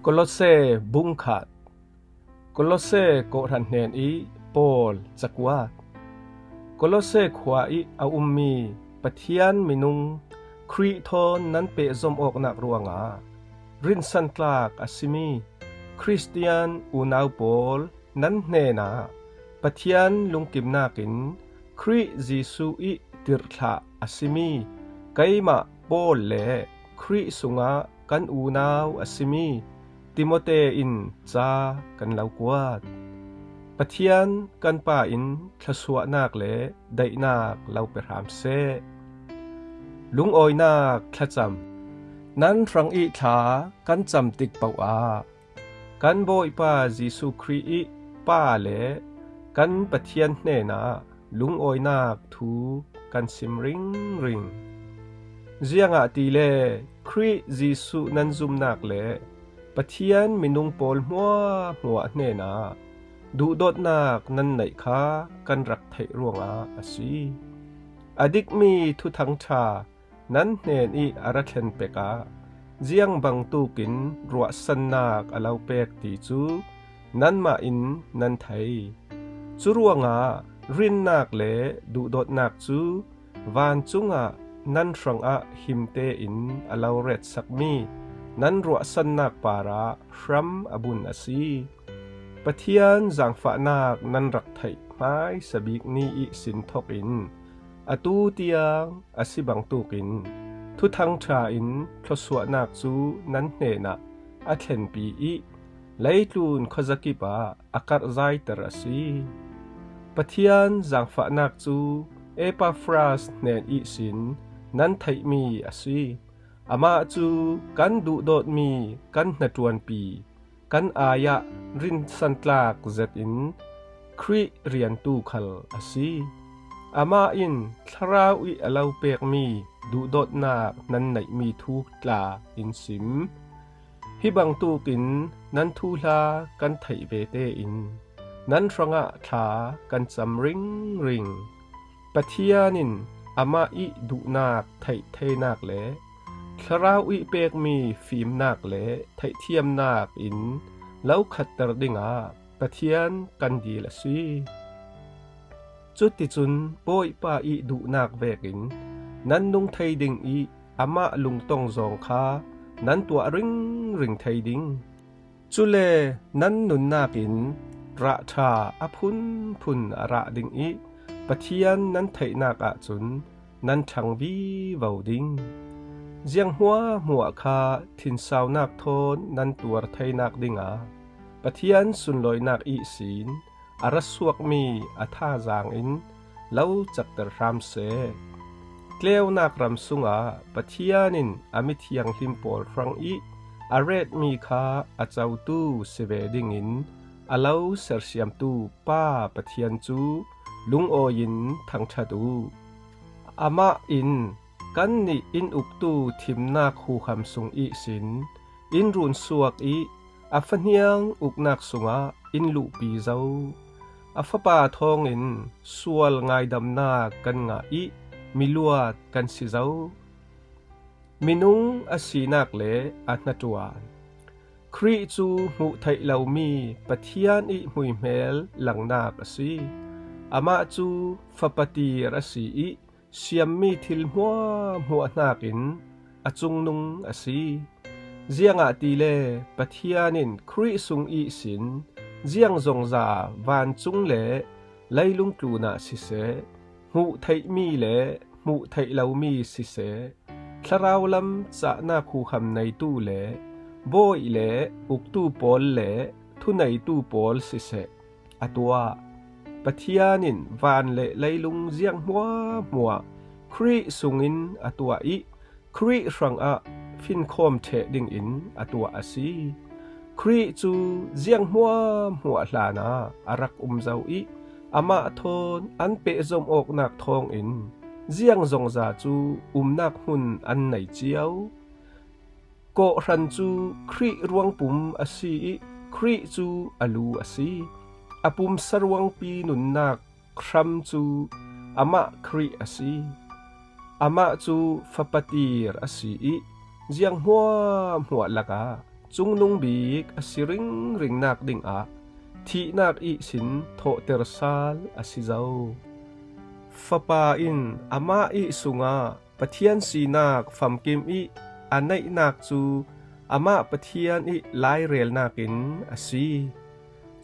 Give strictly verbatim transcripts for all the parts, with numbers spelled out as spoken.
Kolose bung khat. Kolose kawhhran hnen ih Paul cakuat. Kolose khua ih a ummi Pathian minung Khrih thawn nan pehzom awknak ruangah rinsantlak a simi Khristian unau pawl nan hnenah Pathian lungkimnak in Khrih Jesuh ih tirhthlah a simi keimah Paul le Khrih sungah kan unau a simi Timote in ca kan lo kuat. Pathian kan Pa in thluasuahnak le daihnak lo pe hram seh. Lungawinak thlacam. Nan hrang ih thla kan cam tik paoh ah kan Bawipa Jesuh Khrih ih Pa le kan Pathian hnenah lungawinak thu kan sim ringring. Ziangahtile Khrih Jesuh nan zumnak le Pathian minung pawl hmuahhmuah hnenah duhdawtnak nan neih kha kan rak theih ruangah a si. A dikmi Thuthang Ṭha nan hnen ih a ra thlen pek ah ziang bangtukin ruahsannak a lo pek ti cu nanmah in nan thei. Cu ruangah rinnak le duhdawtnak cu vancung ah nan hrangah himte in a lo retsakmi nan ruahsannak parah hram a bun a si. Pathian zaangfahnak nan rak theih hmaisa bik ni ihsin thawk in atu tiang a si bangtukin Thuthang Ṭha in thluasuahnak cu nan hnenah a thlenpi ih leitlun khuazakip ah a karhzaiter a si. Pathian zaangfahnak cu Epafras hnen ihsin nan theihmi a si. Amah cu kan duhdawtmi kan hnaṭuanpi, kan ai-ah rinsantlak zetin Khrih riantu khal a si. Amah in Thlarau ih a lo pekmi duhdawtnak nan neihmi thu tla in sim. Hi bangtukin nan thuhla kan theih vete in nan hrangah thla kan cam ringring. Pathian in amah ih duhnak theih theinak le Thlarau ih pekmi fimnak le theihthiamnak in lo khatter dingah Pathian kan dil a si. Cuticun Bawipa ih duhnak vekin nan nung thei ding ih amah lungtong zawng kha nan tuah ringring thei ding. Cule nan nunnak in rah ṭha a phunphun a rah ding ih Pathian nan theihnak ahcun nan ṭhang vivo ding. Ziang hmuahhmuah kha thinsaunak thawn nan tuar theinak dingah Pathian sunlawinak ihsin a ra suakmi a thazaang in lo cakter hram seh. Tleunak ram sungah Pathian in a mithianghlim pawl hrang ih a retmi kha a cotu si ve dingin a lo sersiamtu Pa Pathian cu lungawi in thangṭhat uh. Amah in kannih in uktu thimnak huham sung ihsin in runsuak ih a fahniang uknak sungah in luhpi zo. A Fapa thawngin sual ngaidamnak kan ngah ih miluat kan si zo. Minung a sinak le a hnaṭuan. Khrih cu hmuh theih lomi Pathian ih hmuihmel langnak a si. Amah cu fapa tir a si ih siammi thil hmuahhmuah hnakin a cungnung a si. Ziangahtile Pathian in Khrih sung ihsin ziangzongza vancung le leilung tlunah siseh, hmuh theihmi le hmuh theih lomi siseh, thlarau lam cahnak huham neitu le bawi le uktu pawl le thuneitu pawl siseh, a tuah. Pathian in van le leilung ziang hmuahhmuah Khrih sungin a tuah ih Khrih hrangah finkhawm ṭheh dingin a tuah a si. Khrih cu ziang hmuahhmuah hlanah a rak um zo ih amah thawn an pehzom awknak thawngin ziangzongza cu umnak hmun an nei cio. Kawhhran cu Khrih ruangpum a si ih Khrih cu a lu a si. A pumsa ruangpi nunnak hram cu amah Khrih a si. Amah cu fapa tir a si ih ziang hmuahhmuah lakah cungnung bik a si ringringnak dingah thihnak ihsin thawhter sal a si zo. Fapa in amah ih sungah Pathian sinak famkim ih a neihnak cu amah Pathian ih lairelnak in a si.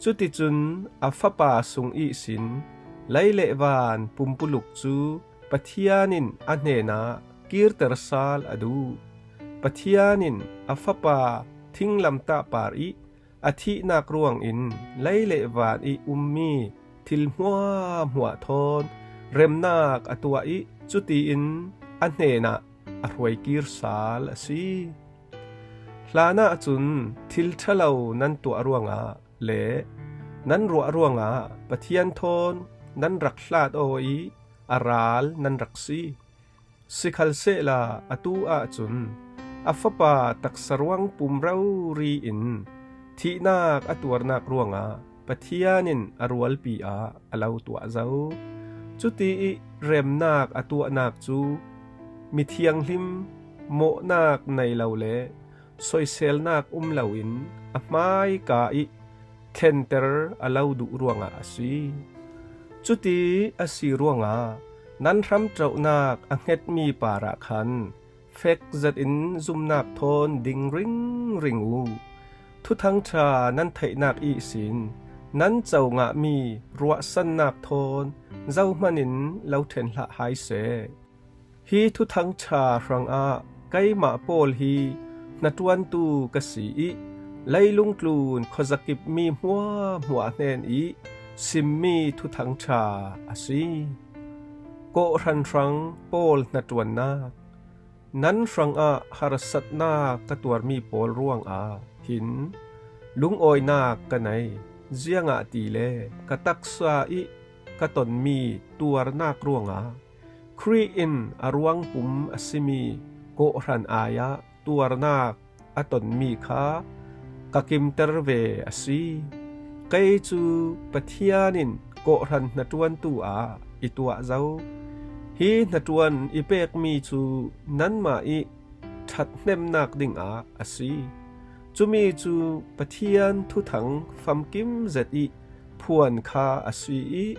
Cuticun a Fapa sung ihsin lei le van pumpuluk cu Pathian in a hnenah kirter sal a duh. Pathian in a Fapa thinglamtah par ih a thihnak ruangin lei le van ih ummi thil hmuahhmuah thawn remnak a tuah ih cutiin a hnenah a hruaikir sal a si. Hlanah cun thil ṭhalo nan tuah ruangah le nan ruah ruangah Pathian thawn nan rak hlat aw ih a ral nan rak si. Sikhalsehla atu ahcun a Fapa taksa ruang pum rori in thihnak a tuarnak ruangah Pathian in a rualpi ah a lo tuah zo. Cuti ih remnak a tuahnak cu mithianghlim, mawhnak nei lo le soiselnak um loin a hmaika ih thlenter a lo duh ruangah a si. Cuti a si ruangah nan hramṭohnak a hngetmi parah khan fek zetin zumnak thawn ding ringring uh. Thuthang ṭha nan theihnak ihsin nan co ngahmi ruahsannak thawn zohman in lo ṭhen hlah hai seh. Hi Thuthang ṭha hrangah keimah Paul hi hnaṭuantu ka si ih leilung tlun khuazakipmi hmuahhmuah hnen ih simmi Thuthang ṭha a si. Kawhhran hrang Paul hnaṭuannak. Nan hrangah harsatnak ka tuarmi pawl ruangah hin lungawinak ka nei, ziangahtile ka taksa ih ka tonmi tuarnak ruangah Khrih in a ruangpum a simi kawhhran ai-ah tuarnak a tonmi kha ka kimter ve a si. Kei cu Pathian in kawhhran hnaṭuantu ah i tuah zo. Hi hnaṭuan i pekmi cu nanmah ih ṭhathnemnak dingah a si. Cumi cu Pathian thuthang famkim zet ih phuan kha a si ih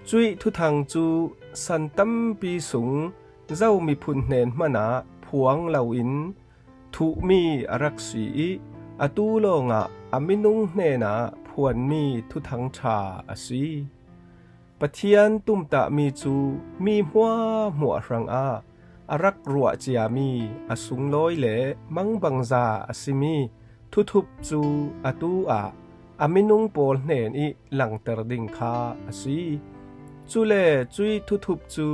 cuih thuthang cu san tampi sung zo miphun hnen hmanah phuang loin thuhmi a rak si ih atu lawngah a minung hnenah phuanmi Thuthang ṭha a si. Pathian tumtahmi cu mi hmuahhmuah hrangah a rak ruah ciami a sunglawi le mangbangza a simi thuthup cu atu ah a minung pawl hnen ih langter ding kha a si. Cule cuih thuthup cu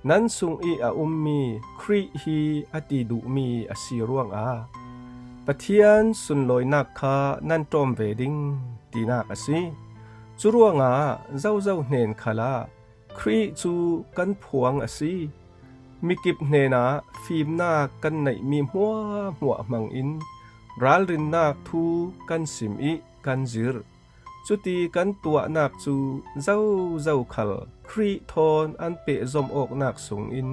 nan sung ih a ummi Khrih hi a ti duhmi a si ruangah Pathian sunlawinak kha nan ṭawm ve ding tinak a si. Curuangah zozo hnen khalah Khrih cu kan phuang a si. Mikip hnenah fimnak kan neihmi hmuahhmuah hmangin ralrinnak thu kan sim ih kan zirh. Cuti kan tuahnak cu zozo khal Khrih thawn an pehzomh awknak sungin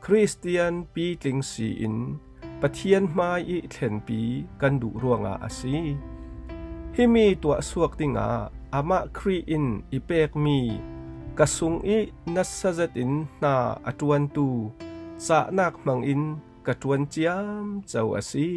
Khristian pitling si-in Pathian hmai ih thlenpi kan duh ruangah a si. Himi tuahsuak dingah amah Khrih in i pekmi ka sung ih nasa zetin hna a ṭuantu cahnak hmangin ka ṭuan ciamco a si.